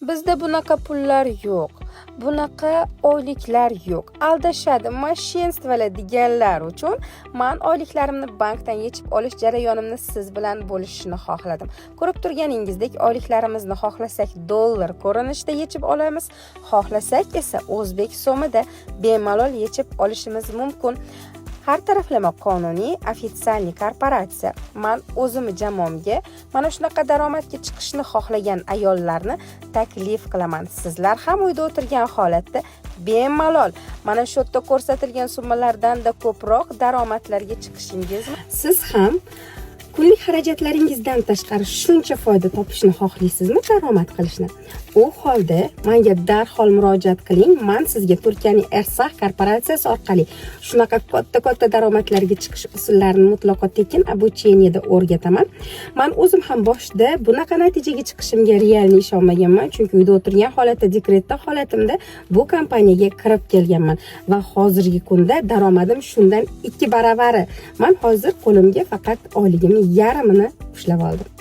Bizda bunaqa pullar yo'q, bunaqa oyliklar yo'q, aldashadi, мошенство lar deganlar uchun man oyliklarimni bankdan yechib olish jarayonimni siz bilan bo'lishishni xohladim. Ko'rib turganingizdek, oyliklarimizni xohlasak, dollar ko'rinishida yechib olamiz, xohlasak esa o'zbek so'mida bemalol yechib olishimiz mumkin. Har taraflama qonuniy, официальный korporatsiya. Man o'zimni jamoamga mana shunaqa daromadga chiqishni xohlagan ayollarni taklif qilaman. Sizlar ham uyda o'tirgan holatda bemalol mana shu yerda ko'rsatilgan summalardanda ko'proq daromadlarga chiqishingiz. Siz ham kunlik xarajatlaringizdan tashqari shuncha foyda topishni xohlaysizmi, daromad qilishni? U holda manga darhol murojaat qiling. Man sizga Turkiyaning Ersax korporatsiyasi orqali shunaqa katta katta daromadlarga chiqish usullarini mutlaqo tekin обучение da o'rgataman. Man o'zim ham boshida bunaqa natijaga chiqishimga реально ishonmaganman, chunki uyda o'tirgan holatda, dekretda holatimda bu kompaniyaga kirib kelganman va hozirgi kunda daromadim shundan 2 baravari. Man hozir qo'limga faqat oyligimni yarmini ushlab oldim.